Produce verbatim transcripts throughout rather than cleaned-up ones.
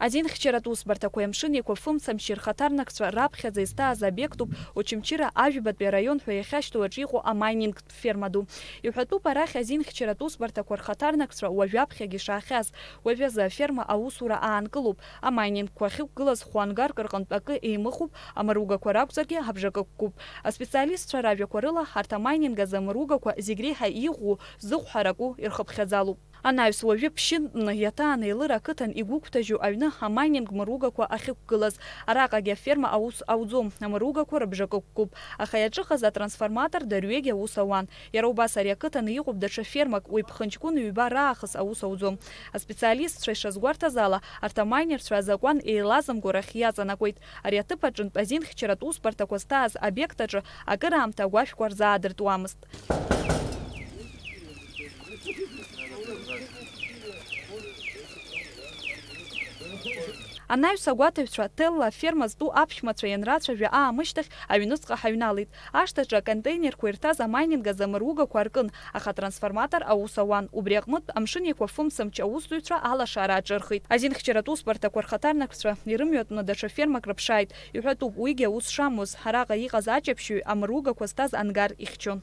Азинхьчаратә усбарҭақәеи амшын еиқәа фымцамчи рхаҭарнакцәа раԥхьаӡа изҭааз обиектуп Очамчыра Ажәбатәи араион ҳәа иахьашьҭоу аҿы иҟоу амайнингтә ферма ду. Иҳәатәуп, арахь азинхьчаратә усбарҭақәа рхаҭарнакцәа уажәаԥхьагь ишаахьаз. Уажәазы аферма аусура аанкылоуп. Амайнингқәа ахьықәгылаз хәы ангарк рҟынтә акы еимыхуп, амыругақәа ракәзаргьы абжакы қәкуп. Аспециалистцәа ражәақәа рыла, арҭ амайнинг азы амыругақәа зегь реиҳа иӷәӷәоу, зыхәҳараку ирхыԥхьаӡалоуп. Анаҩс уажәы ԥшьынтәны иаҭаан Еилыр ақыҭан игәықәҭажьу аҩны амайнинг мыругақәа ахьықәгылаз. Араҟагьы аферма аус ауӡом, амыругақәа рыбжакы қәкуп. Аха иаҿыхаз атрансформатор дырҩегьы аус ауан. Иара убас ари ақыҭан иҟоуп даҽа фермак, уи ԥхынҷкәын ҩба раахыс аус ауӡом. Аспециалистцәа ишазгәарҭаз ала, арҭ амайнерцәа азакәан еилазымкуа рахь иаҵанакуеит. Ари аҭыԥ аҿынтә азинхьчаратә усбарҭақәа зҭааз обиект аҿы акыраамҭа агәашәқәа рзаадыртуамызт. Анаҩс агәаҭаҩцәа Телла аферма зтәу аԥшәмацәа ианрацәажәа аамышьҭахь аҩныҵҟа ҳаҩналеит. Ашҭаҿы аконтейнерқәа ирҭаз амайнинг азы амыругақәа аркын, аха атрансформатор аус ауан. Убри аҟнытә амшын еиқәа фымцамч аусзуҩцәа алашара аҿырхит. Азинхьчаратә усбарҭақәа рхаҭарнакцәа ирымҩатәны даҽа фермак рыԥшааит. Иҳәатәуп, уигьы аус шамуаз, араҟа иҟаз аҷаԥшьаҩ амыругақәа зҭаз ангар ихьчон.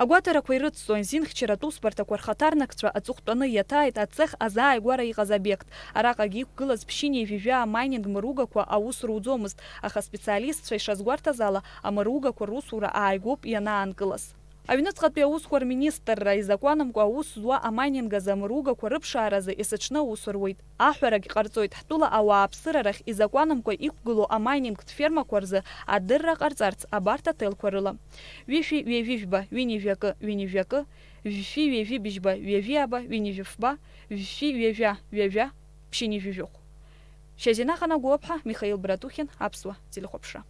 Агәаҭарақәа ирыцҵо азинхьчаратә усбарҭақәа рхаҭарнакцәа аҵыхәтәаны иаҭааит ацех азааигәара иҟаз обиект. Араҟагьы иқәгылаз ԥшьынҩажәи жәаа амайнинг мыругақәа аус руӡомызт, аха аспециалистцәа ишазгәарҭаз ала, амыругақәа русура ааигәоуп ианаанкылаз. Аҩныҵҟатәи аусқәа рминистрра изакәанымкәа аус зуа амайнинг азы амыругақәа рыԥшааразы есыҽны аус руеит. Аҳәарагь ҟарҵоит, ҳтәыла ауааԥсыра рахь изакәанымкәа иқәгылоу амайнингтә фермақәа рзы адырра ҟарҵарц абарҭ аҭелқәа рыла. Ҩышәи ҩажәи жәба, ҩынҩажәи акы, ҩынҩажәи акы, жәшәи ҩажәи быжьба, ҩажәи аба, ҩынҩажәи фба, жәшәи ҩажәа, ҩажәа, ԥшьынҩажәи жәохә. Шьазина Ханагәыаԥҳа, Михаил Братухин, Аԥсуа телехәаԥшра.